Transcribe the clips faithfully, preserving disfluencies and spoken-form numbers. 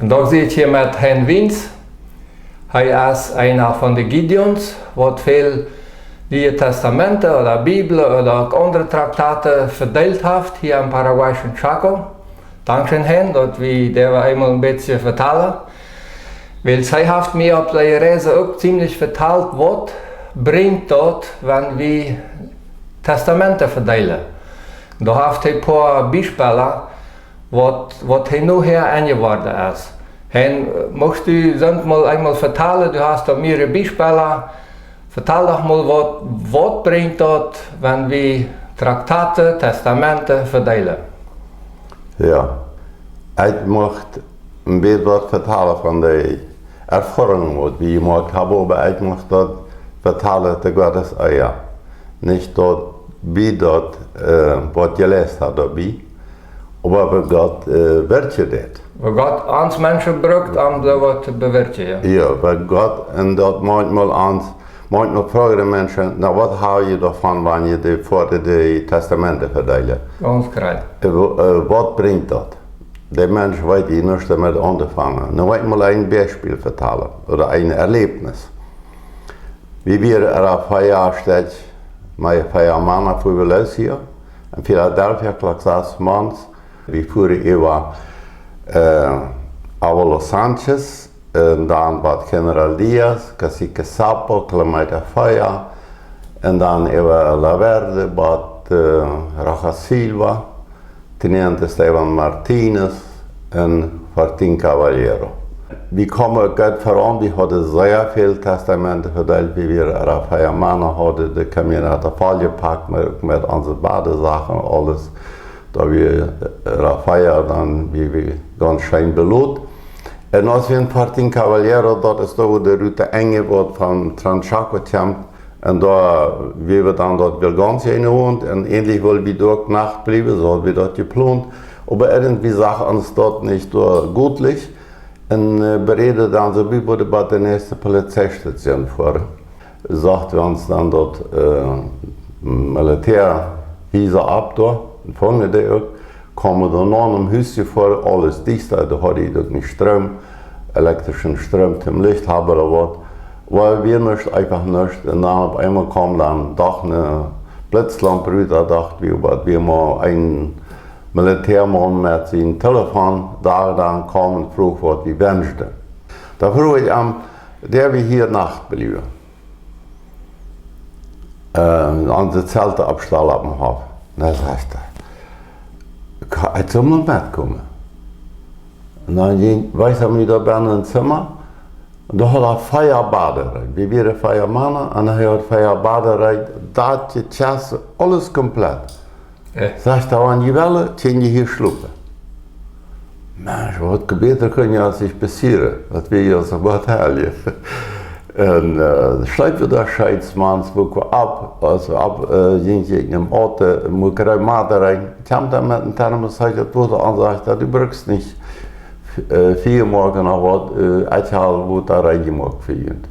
Vondoag sie ekj hia met Hein Wiens. Hee es eena von de Gideons, waut väl Niee Testamente ooda Bibel ooda uk aundre Traktate vedeelt haft hia em paraguayschen Chaco. Dankscheen, Hein, daut wie doa eemol een bät vetalen. Wiels hee haft mie opp de Reis uk ziemlich vetalt, waut brinjt daut, wan wie Testamente vedeelen. Doa haft hee een poa Biespels, waut, waut hee nohäa enjeworden es. Hein, muchst du soont mol eemol vetalen, du hast doa mea Biespels. Vetal doch mol, waut, waut brinjt daut, wan wie Traktate, Testamente vedeelen? Jo, ekj mucht een bät waut vetalen von de Erfoarunk, waut wie jemoakt haben, oba ekj mucht daut vetalen to Gott siene Ea. Nich daut wie daut, äh, waut jeläst haben doabie, oba woo Gott, äh, werkjen deit. Woo Gott ons Menschen brukt, om soo waut to bewirkjen, jo. Jo, woo Gott, un daut maunchmol ons, maunchmol froagen de Menschen: "Na, waut hab jie doavon, wan jie de, fa de, de Testamente vedeelen?" Gaunz krakjt. Äh, wo-, äh, waut brinjt daut? De Mensch weet hia nuscht doamet auntofangen. Nu well ekj mol een Biespel vetalen, ooda een Erläwnis. Wie wieren ea fea Städ, mea fea Mana, fuaren wie loss hia en Philadelphia, krakjt sas Maunt. Wie fuaren äwa, äh, Abuelo Sánchez, un dan bot General Díaz, Cacique Sapo, Kilomeeta fea, un dan äwa La Verde bot, äh, Rojas Silva, Teniente Esteban Martínez un Fortín Caballero. Wie kjeemen goot väaraun, wie hauden sea väl Testamente vedeelt, wie wieren ea fea Mana, hauden de Camioneta volljepakt met, met onse Badesachen un aules. Doa wia, äh, ea fea, dan wia wie gaunz scheen belot. Un aus wie en Fortín Caballero, daut es doa, wua de Ruta enjewort von Transchaco kjemt, un doa, wia wie dan doa wada gaunz enjewont, un eejentlich wullen wie doa Nacht bliewen, soo hauden wie daut jeplont. Oba irjentwie sach ons daut nich doa goot ut. Un, äh, wie räden dan soo, wie wudden bie de näakjste Polizeistation foaren. Sochten wie ons dan daut, äh, Militärhiesa opp doa, un fungen dee uk, kjeemen doa no een Hus jefoaren, aules dicht, doa hauden dee uk nich Stroom, elektrischen Stroom toom Licht haben ooda waut. Oba wie nuscht, eefach nuscht. Un dan opp eemol kjeem dan doch een Blitzlamp rut, doa docht wie, waut wie mol een Militärmaun met sien Telefon doa dan kjeem un fruach, waut wie wenschten. Doa fruach ekj am: "Derw wie hia Nacht bliewen? Äh, onse Zelte oppstalen oppem Hoff?" Un dan sajcht hee: "Ekj, ekj saul mol metkomen." Un dan jinkj, wiest hee mie doa bennen een Zimma, un doa haud hee fea Bad doa. Wie wieren fea Mana, un hee haud fea Bad doa, daut Kjast, aules komplett. Jo. Sajcht hee: "Wan jie wellen, kjenn jie hia schlopen." Mensch, waut bäta kunn je ons nich passieren. Daut wia je soo waut Heiljet. Un, äh, schleept wie doa scheen, mauns wort wie opp, aus wie opp, äh, jinkj ekj em Auto, muak ekj Reumatik, kjeem hee met een Thermos, hee haud daut Wota aun, sajcht hee: "Du brukst nich, äh, Fia moaken ooda waut, äh, ekj hab Wota jemoakt fa junt."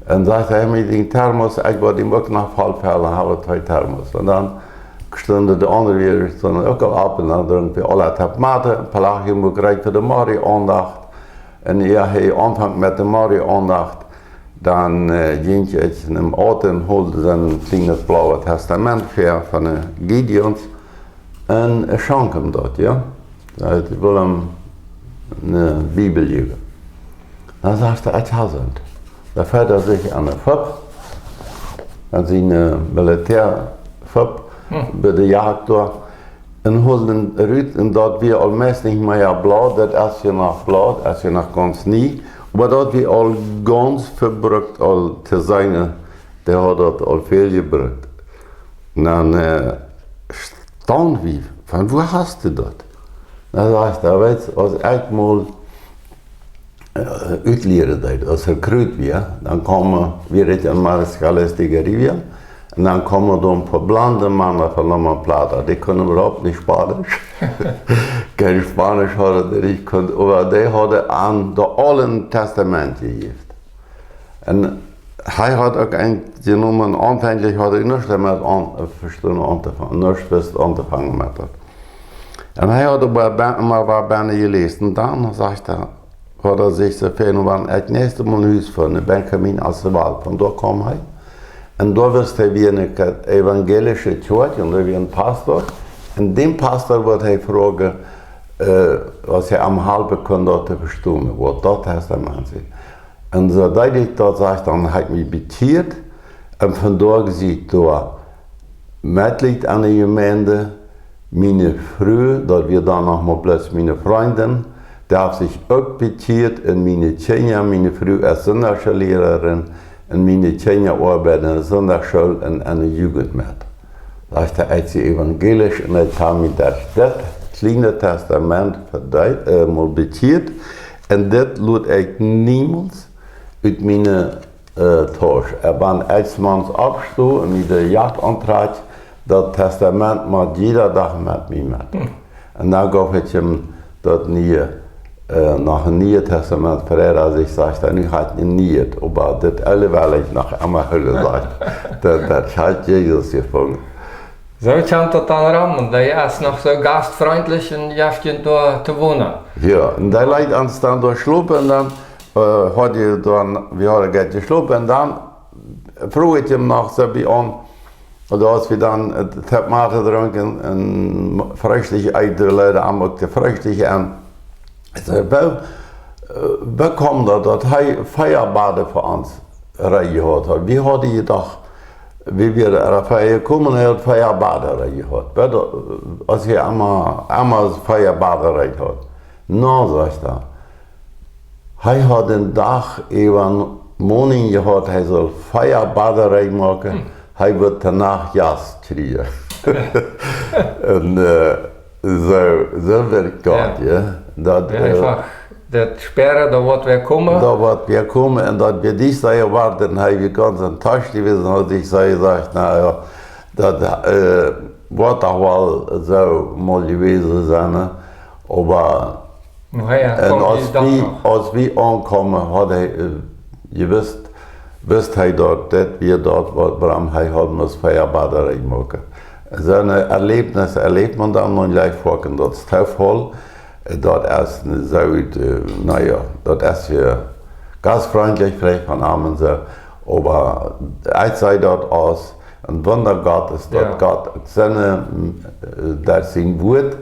Un sajcht hee: "Met dän Thermos, ekj woa dän uk noch vollfellen, hab twee Thermos." Un dan stunden de aundre wada, stunden uk aul opp, un dan drunken wie aula Tapp Mate, Pelagio muak reed fa de Morjenaundacht. Un ea hee aunfunk met de Morjenaundacht, dan, äh, jinkj ekj em Auto un hold sien kjlienet blauet Testament ver von de Gideons. Un ekj schonk am daut, jo. Hee wull am eene Bibel jäwen. Dan sajcht hee: "Ekj hab soont." Dan feet hee sikj aun de Fupp, aun siene, äh, Militärfupp, hm, bie de Jakt doa, un hold daut rut, un daut wia aul meist nich mea blau, daut es je noch blau, daut es je noch gaunz nie, oba daut wia aul gaunz vebrukt aul to sennen, dee haud daut aul väl jebrukt. Un dan, äh, staund wie, von wua hast du daut? Dan sajcht hee: "Weetst, aus ekj mol, äh, utlieren deed, aus Rekrut wia, dan kjeem wie, wie rieekjen Mariscales de Garivia, un dan kjeemen doa een poa blonde Mana von Loma Plata, dee kunnen äwahaupt nich Spanisch." Kjeen Spanisch hauden dee nich kunt, oba dee hauden ons doa aul een Testament jejäft. Un hee haud uk eent jenomen, aunfänglich haud ekj nuscht doamet aun-, vestonen auntofangen, nuscht wist auntofangen met daut. Un hee haud oba be-, mau waut bennen jeläst. Un dan sajcht hee: Haud hee sikj soo väl, wan ekj näakjstet Mol no Hus foa, no Benjamin Asewal, von doa kjeem hee. Un doa wist hee, wia eene evangelische Kjoakj un doa wia een Pastor. Un dän Pastor wudd hee froagen, aus hee am halpen kunn daut to vestonen, waut daut Testament sajcht. Un soo deed ekj daut, sajcht, dan hab ekj mie bekjieet. Un von doa sie ekj doa Metglied aun de Jemeent. Miene Fru, daut wia dan noch mau bloos miene Frindin, dee haft sikj uk bekjieet, un miene Kjinja, miene Fru es Sindachschoollierarin, un miene Kjinja oabeiden en de Sindachschool un en de Jugend met. Sajcht hee, ekj sie evangelisch un ekj hab mie daut, daut kjliene Testament mol bekjieet, un dit lot ekj niemols ut miene Tausch. Wan ekj zemorjes oppsto un mie de Jack auntrakj, daut Testament mott jieda Dach met mie met. Un dan gauf ekj am daut niee, noch een nieet Testament, Freida, aus ekj sajcht, dan nu hab ekj een nieet, oba dit oole well ekj noch emma hoolen, sajcht. Daut, daut haft Jesus jefungen. Soo kjemt daut dan rom, un dee es noch soo gastfrindlich un jeft junt doa to wonen. Jo, un dee leet ons dan doa schlopen un dan haud wie dan, wie hauden goot jeschlopen un dan fruach ekj am noch soo bie aun, aus wie dan daut Mate drunken un Freestikj äten, leet hee uk daut Freestikj aun. Ekj säd, woo, woo kjemt daut, daut hee vea Bad fa ons reed jehaut haud? Wie hauden jedocht, wie wieren doa vea jekomen, hee haud vea Bad reed jehaut. Aus hee emma, emma vea Bad reed haud. Na, sajcht hee, hee haud dän Dach äwa Moning jehaut, hee sull vea Bad reed moaken, hee wudd de Nacht Jast kjrieen. Un soo, soo werkjt daut, jo. Daut späaren, daut woat wada komen. Daut woat wada komen un daut wia dee Tiet, wua hee wia gaunz enttäuscht jewast, haud sikj soo jesajcht, na jo, daut woat doch woll soo mol jewast sennen, oba aus wie aunkamen, haud hee jewist, wist hee daut, daut wia daut, waut, wuarom hee haud must vea Bad reed moaken. Soone Erlebnisse erläft maun dan noch jlikj foaken, daut es Toofall. Daut es soo, na jo, daut es je gastfrindlich veleicht von am un soo, oba ekj see daut aus een Wunda Gottes, daut Gott sennen, derch sien Wuat,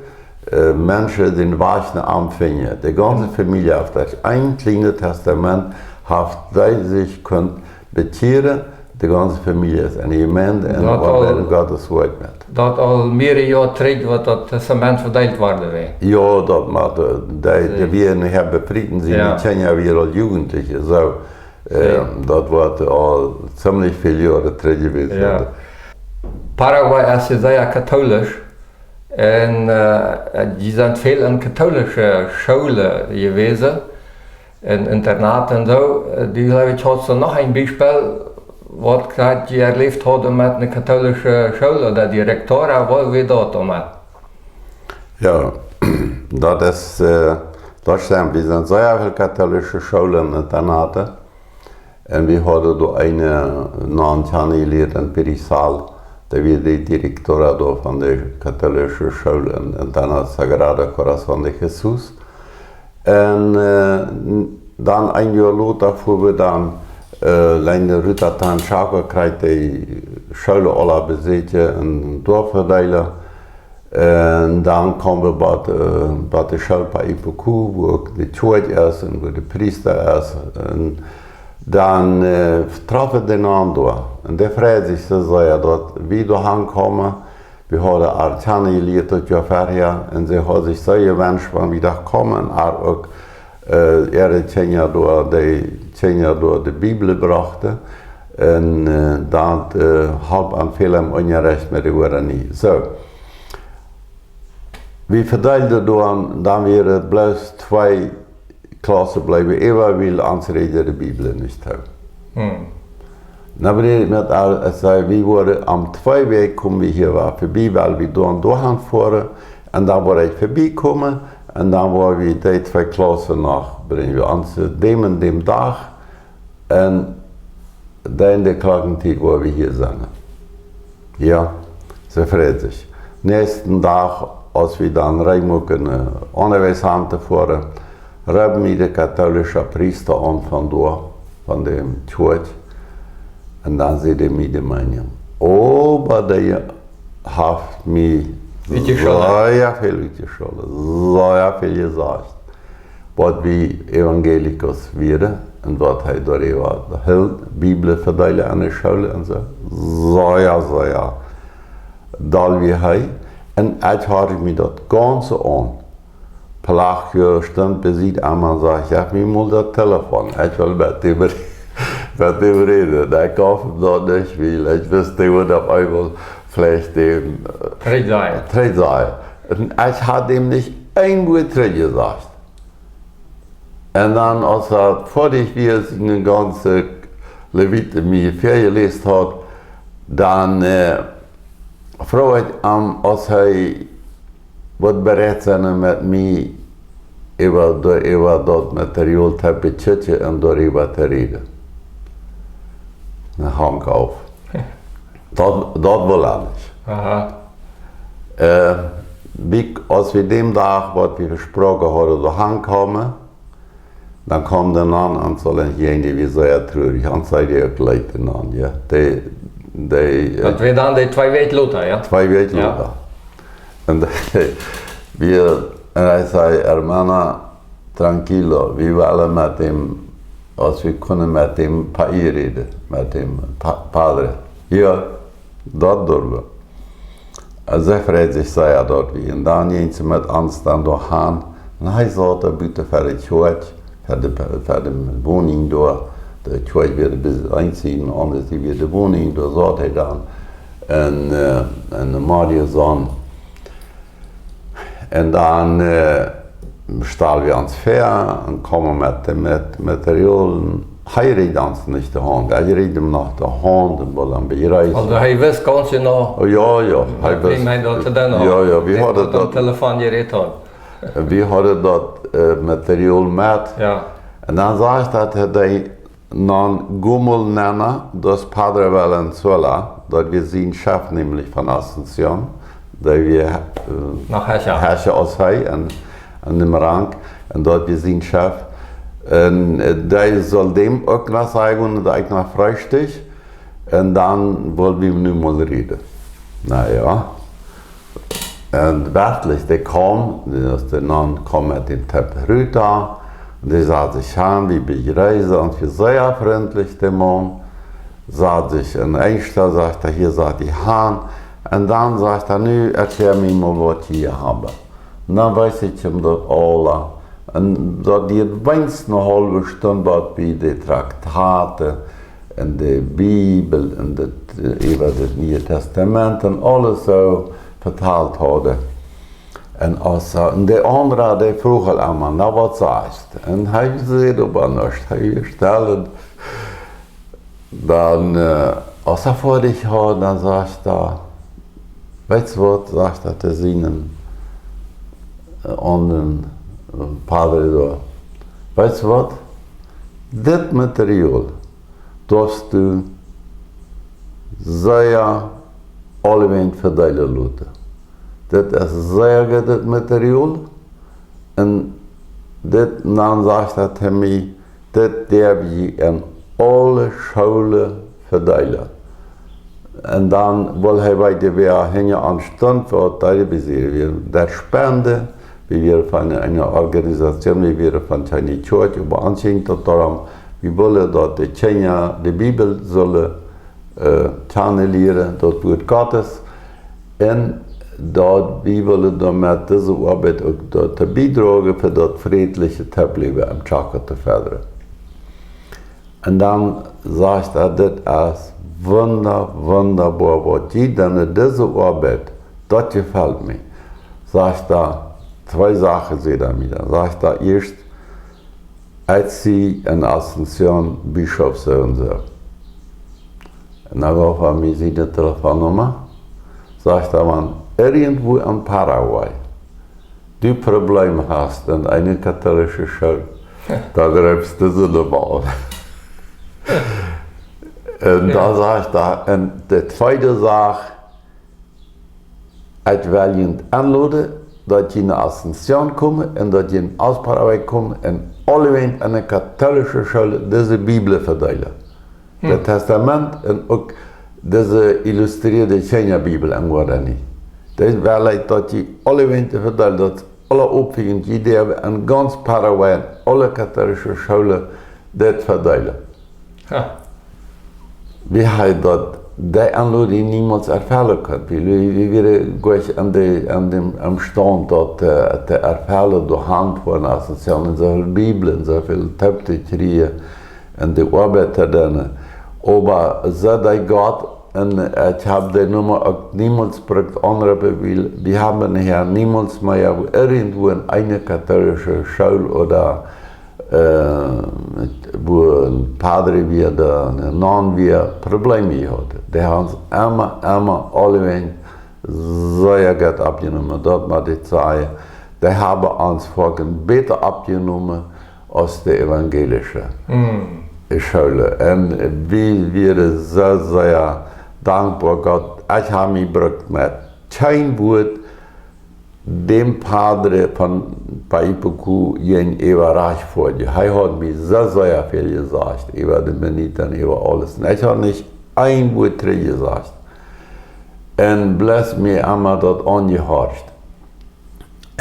Menschen dän Wajch no am finjen. De gaunze Famielje haft derch een kjlienet Testament, haft dee sikj kunt bekjieren, de gaunze Famielje es en de Jemeent un oabeiden Gottes Wuat met. Daut aul mearere Joa trigj, waut daut Testament vedeelt worden wia. Jo, daut mott, dee wia nohäa befriet, siene Kjinja wieren aul Jugentliche, soo. Daut woat aul ziemlich väl Joaren trigj jewast sennen. Paraguay es je sea katholisch. Un jie sent väl en katholische Schoolen jewast, en Internaten un soo. Du, jleew ekj, hast noch een Biespel, waut jie erläft hauden met eene katholische School ooda Direktor, woo wia daut doamet? Jo, daut es, daut stemt. Wie sent sea väl katholische Schoolen un Internaten. Un wie hauden doa eenen Maun kjanen jelieet en Pirisal, dee wia de Direktor doa von de katholische School en, en dan Sagrado Corazón de Jesús. Un dan een Joa lota fuaren wie dan, Leine Ruta Tanchaco kjrieech de Schoolen aula beseakjen un doa vedeelen. Un dan kjeemen wie bie, bie de School Paipucú, wua uk de Kjoakj es un wua de Priesta es. Un dan trof wie dän Maun doa. Un dee freid sikj soo sea, daut wie doa hankamen. Wie hauden äa kjanen jelieet daut Joa verhäa. Un see haud sikj soo jewenscht, wan wie doa kjeemen, äa uk äare Kjinja doa, de Kjinja doa de Bibel brochten. Un daut holp an väl em Unjarecht met de Guaraní. Soo. Wie vedeelden doa, dan wieren bloos twee Klaussen bleewen äwa, wiels ons räd de Bibel nich too. Dan wia ekj met äa, ekj säd, wie woaren om twee Wäakj komen wie hia wada verbie, wiels wie doa un doa han foaren. Un dan woa ekj verbie komen un dan woa wie dee twee Klaussen noch brinjen. Wie ons däm un däm Dach un dan de Klockentiet woa wie hia sennen. Jo, see freid sikj. Näakjsten Dach, aus wie dan reed muaken, Unjarecht han to foaren, reep mie de katholische Priesta aun von doa, von däm Kjoakj. Un dan säd hee mie de Meenunk. Oba dee haft mie sea väl utjeschollen, sea väl jesajcht. Waut wie Evangelicos wieren un waut hee doaräwa hilt, Bibel vedeelen aun de School un soo. Sea, sea doll wia hee. Un ekj horcht mie daut gaunz aun. Pelagio stunt bie Sied aun un sajcht: "Jeff mie mol daut Telefon. Ekj well met däm, met däm räden." Ekj gauf am daut nich, wiels ekj wist, dee wudd opp eemol veleicht däm, äh, trigj sajen. Un ekj haud am nich een Wuat trigj jesajcht. Un dan, aus hee foadich wia, siene gaunze Leviten mie väajeläst haud, dan, äh, fruach ekj am, aus hee wudd bereit sennen, met mie äwa de, äwa daut Material to bekjikjen un doaräwa to räden. Na, hunk auf. Daut, daut wull hee nich. Äh, wie, aus wie dän Dach, waut wie vesproaken hauden, doa hankamen, dan kjeem de Nonn aun, soo, un dee wia sea trurich, un säd: "Ekj leet dän Nonn, jo." Dee, dee, äh, daut wia dan dee twee Wäakj lota, jo? Twee Wäakj lota. Un dee, wie, un hee säd: "Hermana, tranquilo, wie wellen met däm, aus wie kjennen met däm Papa räden, met däm Pa-, Padre." Jo, daut doo wie. Un see freid sikj sea, daut wie, un dan jinkj see met ons dan doa han. Un hee saut doa buten ver de Kjoakj, ver de, ver de Woninj doa. De Kjoakj wia bie de eene Sied, aun de aundre Sied wia de Woninj, doa saut hee dan. Un, äh, un de Maria Sonn. Un dan, äh, stalden wie ons väa un kjeemen met, met, met de Riolen. Hee reakjt ons nich de Haunt. Ekj reakjt am noch de Haunt un wull am bejreessen. Aulsoo hee wist gaunz jeneiw, oh, jo, jo, hee wist, jo, jo, wie hauden daut, wie hauden daut, äh, Material met. Jo. Un dan sajcht hee, daut hee dee Nonn Gumulnena, daut es Padre Valenzuela, daut wia sien Chef nämlich von Asunción, dee wia, äh, noch hecha aus hee en, en däm Rang, un daut wia sien Chef. Un, äh, dee sull däm uk noch sajen, daut ekj noch freistich, un dan wull wie nu mol räden. Na jo. Un werkjlich, dee kjeem, dee, de Nonn kjeem met dän Tepich rut, un dee säd sikj han, wie bejreessen ons, wia sea frintlich, de Maun, säd sikj, un eent sajcht hee: "Hia sat dee han." Un dan sajcht hee: "Nu, erkjlea mie mol, waut jie hia haben." Un dan wiest hee am daut aules. Un daut dieed weens eene haulwe Stund, waut wie de Traktaten un de Bibel un daut, äh, äwa daut Niee Tastament un aules soo vetalt hauden. Un aus, äh, un de aundra, dee fruach aul emma: "Na, waut sajchst?" Un hee säd oba nuscht, hee wia stell. Dan, äh, aus hee foadich wia, dan sajcht hee: "Weetst waut?", sajcht hee to sienen, äh, aundren, äh, Padre doa: "Weetst waut? Dit Material darfst du sea aulewäajen vedeelen loten. Dit es sea goodet Material." Un dit, dan sajcht hee to mie: "Dit doo wie en aule Schoolen vedeelen." Un dan wull hee weeten, wäa hinja ons stunt, waut dee, wie säden, wie, daut spenden. Wie wieren von eene Organisation, wie wieren von kjeene Kjoakj, oba ons jinkj daut doaromm, wie wullen, daut de Kjinja de Bibel sullen, äh, kjanen lieren, daut Wuat Gottes. Un daut wie wullen doamet dise Oabeit uk doatoo biedragen, fa daut frädliche Toopläwen em Chaco to fördren. Un dan sajcht hee: "Dit es wunda-, wundaboa, waut jie doonen, dise Oabeit, daut jefelt mie." Sajcht hee, twee Sachen säd hee mie dan. Sajcht hee: "Ieescht, ekj sie en Asunción Bischof soo un soo." Un dan gauf hee mie siene Telefonnumma. Sajcht hee: "Wan irjentwua en Paraguay du Probleme hast en eene katholische School, dan reefst du dise Numma aun." Un dan sajcht hee, un de tweede Sach, ekj well junt enloden, daut jie no Asunción komen un daut jie en Paraguay komen un aulewäajen en de katholische School dise Bibel vedeelen. Hm. Daut Testament un uk dise illustrierte Kjinjabibel en Guaraní. Daut well ekj daut jie aulewäajen vedeelen, daut aule Opfäajen, jie dee en gaunz Paraguay, en aule katholische Schoolen, daut vedeelen. Ha. Wie haben daut, dee Enlodunk niemols erfüllen kunnen. Wie, wie, wie wieren goanich aun de, aun däm, aum Staunt daut, äh, to erfüllen, derch Haunt von Asunción un soo väl Bibeln, soo väl Töpfe kjrieen un de Oabeit to doonen. Oba soo deed Gott, un, äh, ekj hab dee Numma uk niemols brukt aunroopen, wiels wie haben hia niemols mea irjentwua en eene katholische School ooda äh, wua een Padre wia, dee een Non wia, Probleme jehaut. Dee haben ons emma, emma aulewäajen sea goot oppjenomen, daut mott ekj sajen. Dee haben ons foaken bäta oppjenomen aus de evangelische Hm. School. Un wie wieren sea, sea dankboa, Gott. Ekj hab mie brukt met kjeen Wuat däm Padre von Paipucú jäajenäwa rajcht foadjen. Hee haud mie sea, sea väl jesajcht, äwa de Mennoniten, äwa aules. Un ekj hab nich een Wuat trigj jesajcht. Un bloos mie emma daut aunjehorcht.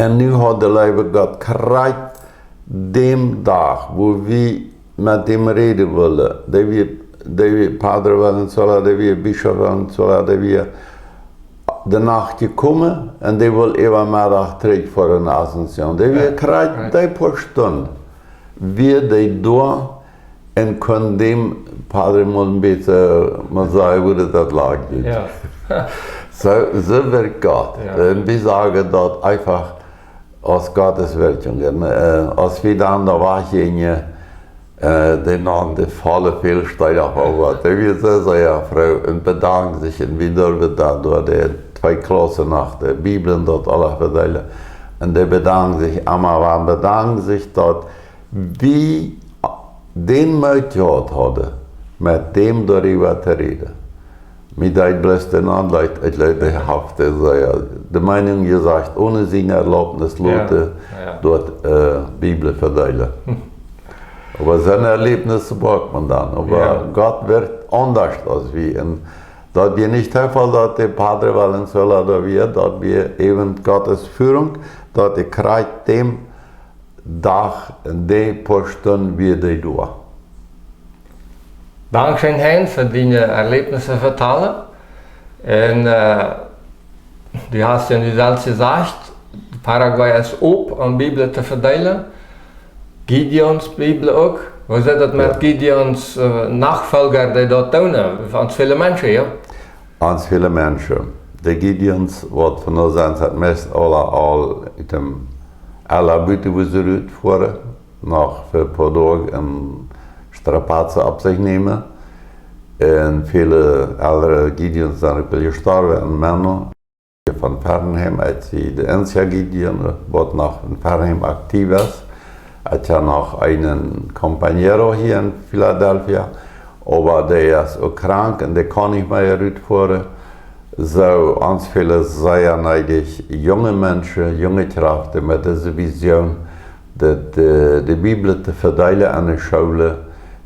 Un nu haud de leewe Gott krakjt däm Dach, wua wie met däm räden wullen, dee wia, dee wia Padre Valenzuela, dee wia Bischof Valenzuela, dee wia de Nacht jekomen un dee wull äwa Meddach trigj foaren no Asunción. Dee wia Jo. krakjt Right. dee poa Stund wia dee doa un kunn däm Padre mol een bät, äh, mol sajen, woo daut lag. Jo. Soo, soo werkjt Gott. Jo. Un wie sagen daut eefach aus Gottes Wirkjunk. Un, äh, aus wie dan doa wajchjinjen, äh, dee naum de volle väl Steed opp, oba dee wia sea, sea froo un bedankt sikj. Un wie durwen dan doa de twee Klaussen no de Bibel un daut aules vedeelen. Un dee bedankt sikj emma, wan bedankt sikj daut wie dän Moot jehaut hauden, met däm doaräwa to räden. Mie deed bloos dän Aunblick, ekj leet dee haft, dee säd, jo, de Meenunk jesajcht, onen siene Erlaubnis Jo, loten jo. doa, äh, Bibel vedeelen. Hm. Oba soone Erläwnis brukt maun dan. Oba Jo. Gott werkjt aundasch aus wie. Un daut wia nich Toofall, daut de Padre Valenzuela doa wia, daut wia äwent Gottes Führung, daut hee krakjt däm Dach, dee poa Stund wia dee doa. Dankscheen, Hein, fa diene Erläwnis vetalen. Un, äh, du hast jo nu selfst jesajcht, Paraguay es op, om Bibel to vedeelen. Gideons Bibel uk. Woo es daut met Jo. Gideons, äh, Nofolja, dee daut doonen? Gaunz väle Menschen, jo? Gaunz väle Menschen. De Gideons, waut von ons sent, sent meist aule aul ut däm Ella buten, wua see rutfoaren, noch fa een poa Doag een Strapaz opp sikj nämen. Un väle aundre Gideons sent uk aul jestorwen, un Männer von Fernheim, aus see de eensje Gideon, waut noch en Fernheim aktiv es. Ekj hab noch eenen Compañero hia en Filadelfia, oba dee es uk krank un dee kaun nich mea rutfoaren. Soo, ons fält sea needich, junge Menschen, junge Kjraften met dise Vision, de, de, de Bibel to vedeelen aun de Schoolen,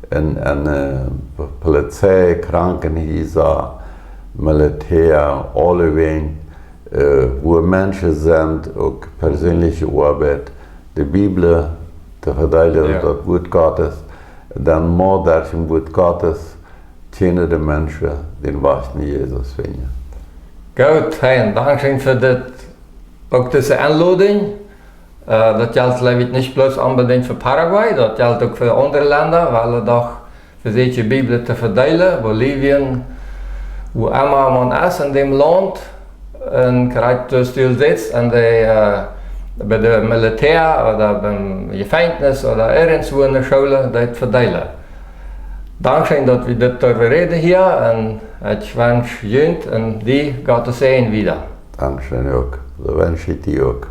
en, en, äh, Polizei, Krankenhiesa, Militär, aulewäajen, äh, wua Menschen sent, uk persönelje Oabeit, de Bibel to vedeelen, Jo. daut Wuat Gottes, dan mau daut Wuat Gottes, kjennen de Menschen dän Wajch no Jesus finjen. Goot, Hein, dankscheen fa dit, uk dise Enlodunk. Äh, daut jelt, jleew ekj, nich bloos onbedinjt fa Paraguay, daut jelt uk fa aundre Lenda, wiels doa vesieekjen Bibel to vedeelen, Bolivien, wua emma maun es en däm Launt, un krakjt soo aus du sajchst, en de, äh, bie de Militär ooda biem Jefenkjnis ooda irjentwua en de School, daut vedeelen. Dankscheen, daut wie dit durwen räden hia, un ekj wensch junt un die Gottes Säajen wieda. Dankscheen uk. Soo wensch ekj die uk.